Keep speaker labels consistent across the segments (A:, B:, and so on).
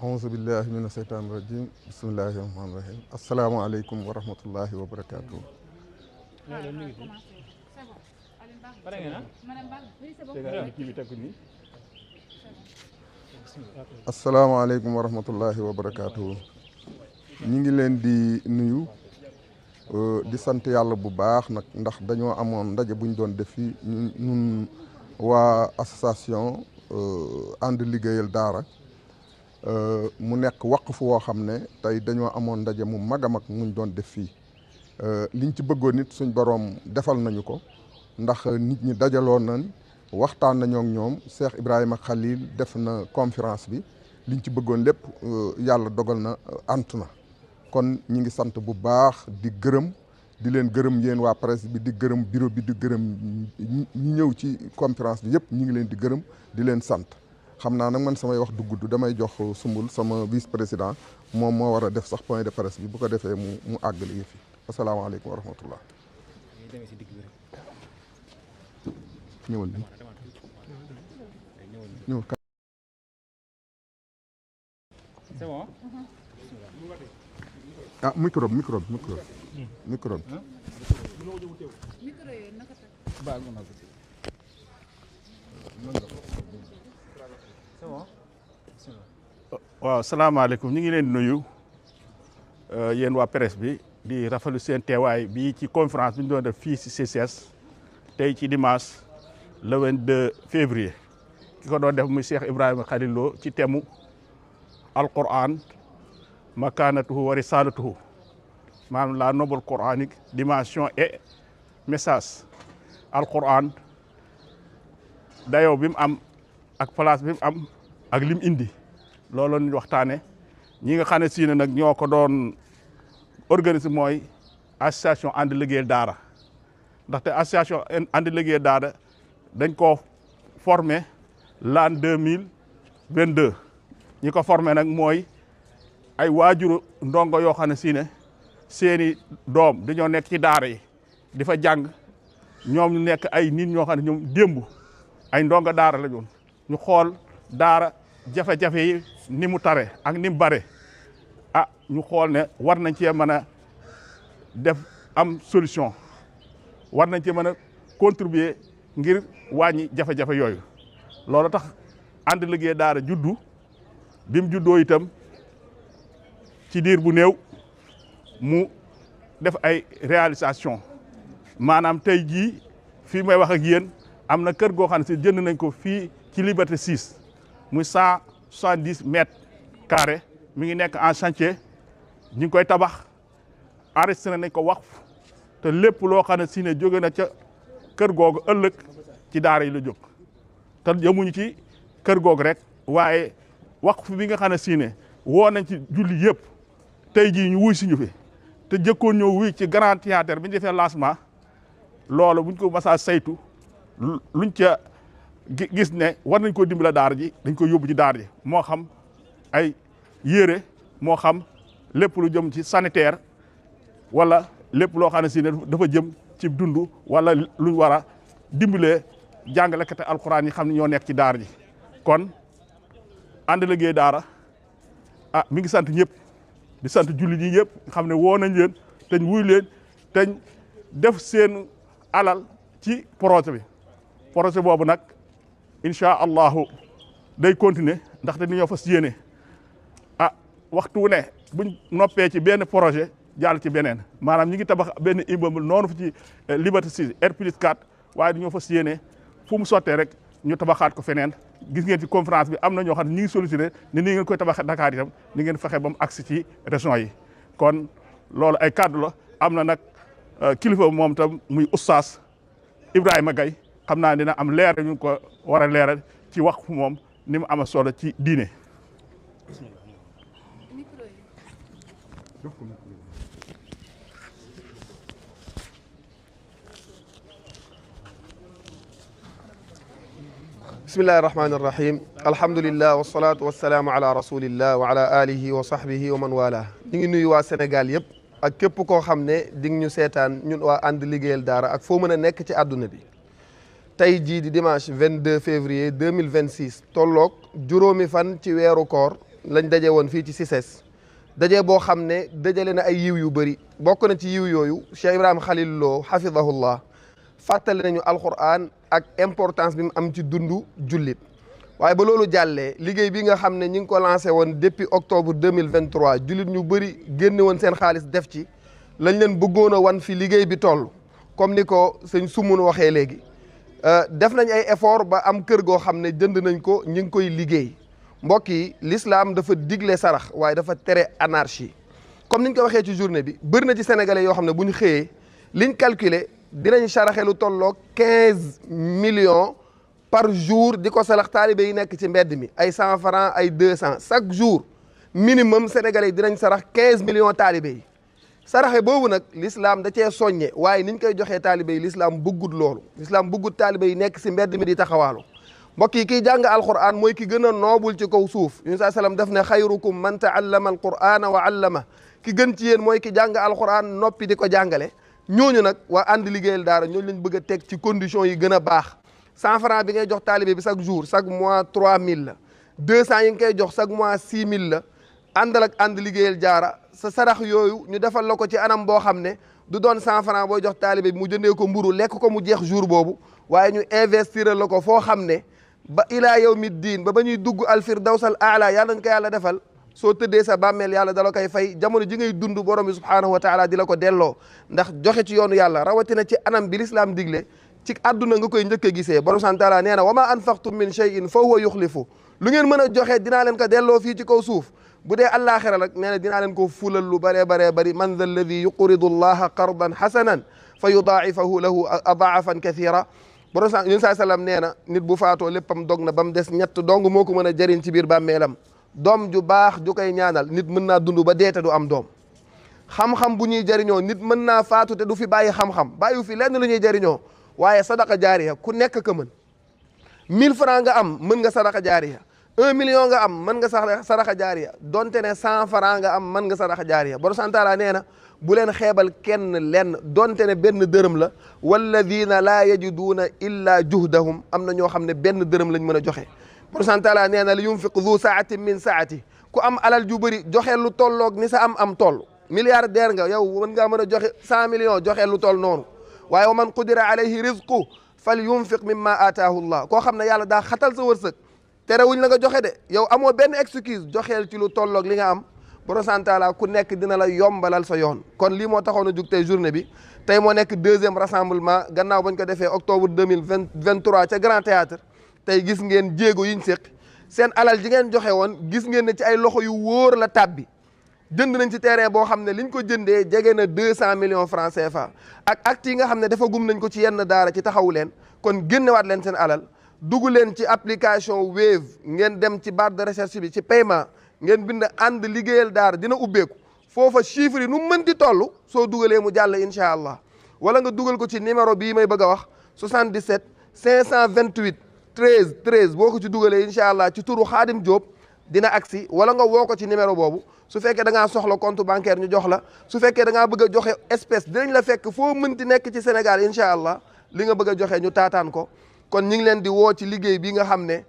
A: auzu billahi mina seytaani rajim bismillahi rahmaani rahim asalaamaaleykum wa rahmatullahi wa barakaatu. asalaamaaleykum wa rahmatullahi wa barakaatu. ñi ngi leen di nuyu di sant yàlla bu baax nag ndax dañoo amoon ndaje buñ doon def fii ñun waa association ànd liggéeyal daara mu nekk waqf woo xam ne tey dañoo amoon ndaje mu mag a mag muñ doon def fii liñ ci bëggoon nit suñ boroom defal nañu ko ndax nit ñi dajaloon nañ waxtaan nañoo ak ñoom Cheikh Ibrahima Khalil def na conférence bi liñ ci bëggoon lépp yàlla dogal na antu na kon ñi ngi sant bu baax di gërëm di leen gërëm yéen waa presse bi di gërëm bureau bi di gërëm ñi ñëw ci conférence bi yëpp ñi ngi leen di gërëm di leen sant xam naa nag man samay wax du gudd damay jox Sumbul sama vice président moom moo war a def sax point de presse bi bu ko defee mu àggali yëf yi asalaamaaleykum wa rahmatullah. ñëwal bi ñëwal.
B: C'est bon.
A: ah micro bi.
B: waaw salaamaaleykum ñu ngi leen di nuyu yéen waa presse bi di rafetlu seen teewaay bi ci conférence bi ñu doon def fii ci CCS tey ci dimanche le 22 février ki ko doon def muy Cheikh Ibrahima Khalil Lo ci temu Al-Qur'an makanatuhu wa risalatuhu maanaam la noble coranique dimension et message Al-Qur'an dayoo bi mu am ak place bi mu am ak lim indi loolu ñu waxtaane ñi nga xam ne si ne nag ñoo ko doon organiser mooy association ànd liggéeyal daara ndaxte association ànd liggéeyal daara dañ ko formé l'an 2022 ñi ko formé nag mooy ay waajuru ndongo yoo xam ne si ne seeni doom dañoo nekk ci daara yi di fa jàng ñoom ñu nekk ay nit ñoo xam ne ñoom démb ay ndongo daara la ñoon ñu xool daara jafe-jafe yi ni mu tare ak ni mu bare ñu xool ne war nañ cee mën a def am solution war nañ cee mën a contribuer ngir wàññi jafe-jafe yooyu loolu tax ànd liggéey daara juddu bi mu juddoo itam ci diir bu néew mu def ay réalisation maanaam tey jii fii may wax ak yéen am na kër goo xam ne si jënd nañ ko fii ci Liberté 6 muy 170 mètres carrés mi ngi nekk en chantier ñu ngi koy tabax enregistré nañ ko waqf te lépp loo xam ne si ne jóge na ca kër googu ëllëg ci daara yi la jóg te yemuñu ci kër googu rek waaye waqf bi nga xam ne si ne woo nañ ci julli yëpp tey jii ñu wuy suñu fi te jëkkoon ñëw wuy ci Grand Théâtre bi ñu defee lancement loolu buñ ko masaa saytu luñ ca gis ne war nañ koo dimbala daara ji dañ koy yóbbu ci daara ji moo xam ay yére moo xam lépp lu jëm ci sanitaire wala lépp loo xam ne si ne dafa jëm ci dund wala luñ war a dimbalee jàngalekate alxuraan yi xam ne ñoo nekk ci daara ji kon ànd liggéey daara mi ngi sant ñëpp di sant jullit yi ñëpp xam ne woo nañ leen teñ wuy leen teñ def seen alal ci projet bi projet boobu nag incha allahu day continuer ndaxte ni ñoo fas yéene waxtu wu ne buñ noppee ci benn projet jàll ci beneen maanaam ñi ngi tabax benn immeuble noonu fi ci Liberté 6 R+4 waaye dañoo fas yéene fu mu sottee rek ñu tabaxaat ko feneen gis ngeen ci conférence bi am na ñoo xam ne ñi ngi sollicité ne ni ngeen koy tabax Dakar itam ni ngeen fexe ba mu agsi ci région yi kon loolu ay kàddu la am na nag kilifa moom tam muy oustaz Ibrahima Gaye xam naa dina am leer ñu ko war a leeral ci wax fu moom ni mu ama solo ci diine.
C: bismillahi irrahmani irrahim alhamdulillah wasalatu wasalaamu ala rasulillah wa ala alihi wa sahbihi wa man wala ñu ngi nuyu waa Sénégal yëpp ak képp koo xam ne di ñu seetaan ñun waa ànd liggéeyal daara ak foo mën a nekk ci àdduna bi tey jii di dimanche 22 février 2026 tolloog juróomi fan ci weeru koor lañ daje woon fii ci CICES daje boo xam ne dajale na ay yiw yu bëri bokk na ci yiw yooyu Cheikh Ibrahima Khalil Lo hafidahullah fàttali nañu alquran ak importance bi mu am ci dundu jullit waaye ba loolu jàllee liggéey bi nga xam ne ñi ngi ko lancé woon depuis octobre 2023 jullit ñu bëri génne woon seen xaalis def ci lañ leen bëggoon a wan fi liggéey bi toll comme ni ko sëñ Sumun waxee léegi def nañ ay effort ba am kër goo xam ne jënd nañ ko ñi ngi koy liggéey mbokk yi l'islam dafa digle sarax waaye dafa tere anarchie comme niñ ko waxee ci journée bi bëri na ci sénégalais yoo xam ne bu ñu xëyee liñ calculer dinañ saraxe lu tolloo 15 millions par jour di ko salax taalibe yi nekk ci mbedd mi ay 100 francs ay 200 chaque jour minimum sénégalais yi dinañ sarax 15 millions taalibe yi saraxe boobu nag l'islam da cee soññe waaye niñ koy joxee taalibe yi l'islam bëggut loolu l'islam bëggut taalibe yi nekk si mbedd mi di taxawaalu mbokk yi kiy jàng alquran mooy ki gën a noobul ci kaw suuf yunus saa sallam def ne xayrukum man taallama alqurana wa allama ki gën ci yéen mooy ki jàng alquran noppi di ko jàngale ñooñu nag waa ànd liggéeyal daara ñooñu lañ bëgg a teg ci condition yi gën a baax 100 francs bi ngay jox taalibe bi chaque jour chaque mois 3000 la 200 yi nga koy jox chaque mois 6000 la àndal ak ànd liggéeyal jaara sa sarax yooyu ñu defal la ko ci anam boo xam ne du doon 100 francs booy jox taalibe bi mu jëndee ko mburu lekk ko mu jeex jour boobu waaye ñu investir la ko foo xam ne ba ilaa yawmi diin ba ñuy dugg alfirdawsal aala yàlla nañ ko yàlla defal soo tëddee sa bàmmeel yàlla dala koy fay jamono ji ngay dund borom bi subhaanahu wa taala di la ko delloo ndax joxe ci yoonu yàlla rawatina ci anam bi lislaam digle ci àdduna nga koy njëkk a gisee borom subhaanahu wa taala nee na wa ma anfaqtum min shay'in fa huwa yuxlifu lu ngeen mën a joxe dinaa leen ko delloo fii ci kaw suuf bu dee àllaaxira nag nee na dinaa leen ko fulal lu bëree baree bëri man dha alladi yuqridu allaha qardan hasanan fa yudaa'ifahu lahu adaafan kathira borom yun saa sallam nee na nit bu faatoo léppam dog na ba mu des ñett dong moo ko mën a jëriñ ci biir bàmmeelam doom ju baax ju koy ñaanal nit mën naa dund ba dee te du am doom xam-xam bu ñuy jëriñoo nit mën naa faatu te du fi bàyyi xam-xam bàyyi fi lenn lu ñuy jëriñoo waaye sadaqa jaariya ku nekk ka mën 1000 francs nga am mën nga sadaqa jaariya 1 million nga am mën nga sadaqa jaariya donte ne 100 francs nga am mën nga sadaqa jaariya borom santaala nee na bu leen xeebal kenn lenn donte ne benn dërëm la walladina laa yajiduuna illa juhdahum am na ñoo xam ne benn dërëm lañ mën a joxe borom santaala nee na li yunfiq du saatin min saati ku am alal ju bëri joxe lu tolloog ni sa am toll milliardaire nga yow mën ngaa mën a joxe 100 millions joxe lu toll noonu waaye wa man qudira alayhi rizqu fal yunfiq mimma ataahu llah koo xam ne yàlla daa xatal sa wërsëg terewuñ la nga joxe de yow amoo benn excuse joxeel ci lu tolloog li nga am borom santaala ku nekk dina la yombalal sa yoon kon lii moo taxoon a jug tey journée bi tey moo nekk 2e rassemblement gannaaw bañ ko defee octobre 2023 ca Grand Théâtre tey gis ngeen jéego yiñ séq seen alal ji ngeen joxe woon gis ngeen ne ci ay loxo yu wóor la tàbbi jënd nañ ci terrain boo xam ne liñ ko jëndee jege na 200 millions francs CFA ak actes yi nga xam ne dafa gum nañ ko ci yenn daara ci taxawu leen kon génnewaat leen seen alal dugg leen ci application Wave ngeen dem ci barre de recherche bi ci paiement ngeen bind ànd liggéeyal daara dina ubbeeku foofa chiffre yi nu mën di toll soo dugalee mu jàll incha allah wala nga dugal ko ci numéro bii may bëgg a wax 77 528 13 13 boo ko ci dugalee incha allah ci turu Xaadim Diop dina agsi wala nga woo ko ci numéro boobu su fekkee da ngaa soxla compte bancaire ñu jox la su fekkee da ngaa bëgg a joxe espèce dinañ la fekk foo mënti nekk ci Sénégal incha allah li nga bëgg a joxe ñu taataan ko kon ñu ngi leen di woo ci liggéey bi nga xam ne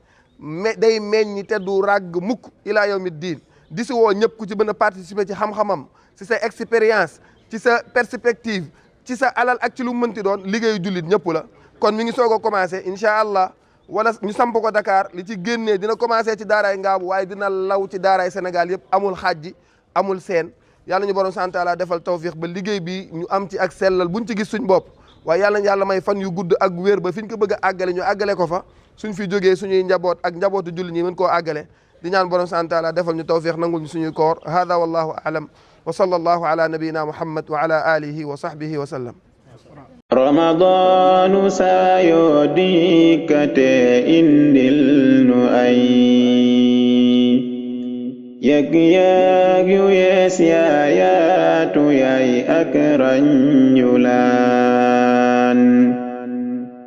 C: day meññi te du ràgg mukk ilaa yawmi diin di si woo ñëpp ku ci mën a participer ci xam-xamam ci sa expérience ci sa perspective ci sa alal ak ci lu mënti doon liggéeyu jullit ñëpp la kon mi ngi soog a commencé incha allah wala ñu samp ko Dakar li ci génnee dina commencé ci daaraay Ngaabu waaye dina law ci daaraay Sénégal yëpp amul xaajji amul seen yàlla ñu borom santaala defal tawfiq ba liggéey bi ñu am ci ak sellal buñ ci gis suñ bopp waaye yàlla may fan yu gudd ak wér ba fi ñu ko bëgg a àggale ñu àggale ko fa suñ fi jógee suñuy njaboot ak njabootu julli ñi mën koo àggale di ñaan borom santaala defal ñu tawfiq nangul ñu suñuy koor hada wallahu a'lam wa sallallahu ala nabiyyina muhammad wa ala alihi wa sahbihi wa sallam
D: Ramadanu sayo dikkate indil nu ay yëg-yëg yu yees yaatu yay ak raññulaan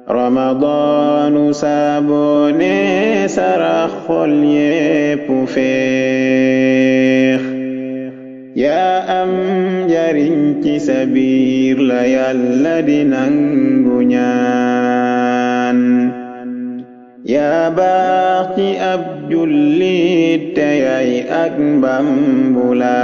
D: Ramadanu sabone sarax xol yépp féex yaa am njariñ ci sa biir la Yàlla di nangu ñaan yaa baax ci ab jullit te yay ak mbambulaan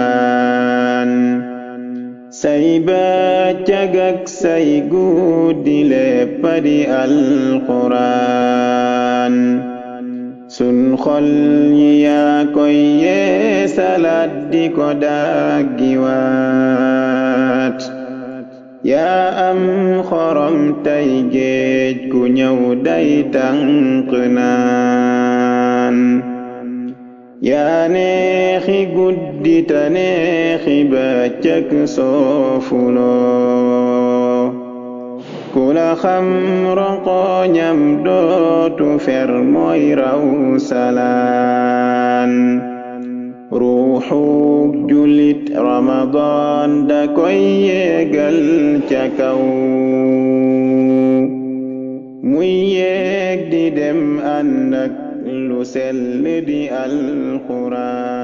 D: say bëccëg ak say guddi lépp di alxuraan sun xol yi yaa koy yeesalaat di ko daggiwaat yaa am xorom tey géej ku ñëw day tànq naan yaa neexi guddi ta neexi bëccëg soofuloo ku la xam ronqooñam dootu fer mooy raw salaan ruuxuk julit Ramadan da koy yéegal ca kaw muy yéeg di dem ànd ak lu sell di alxuraan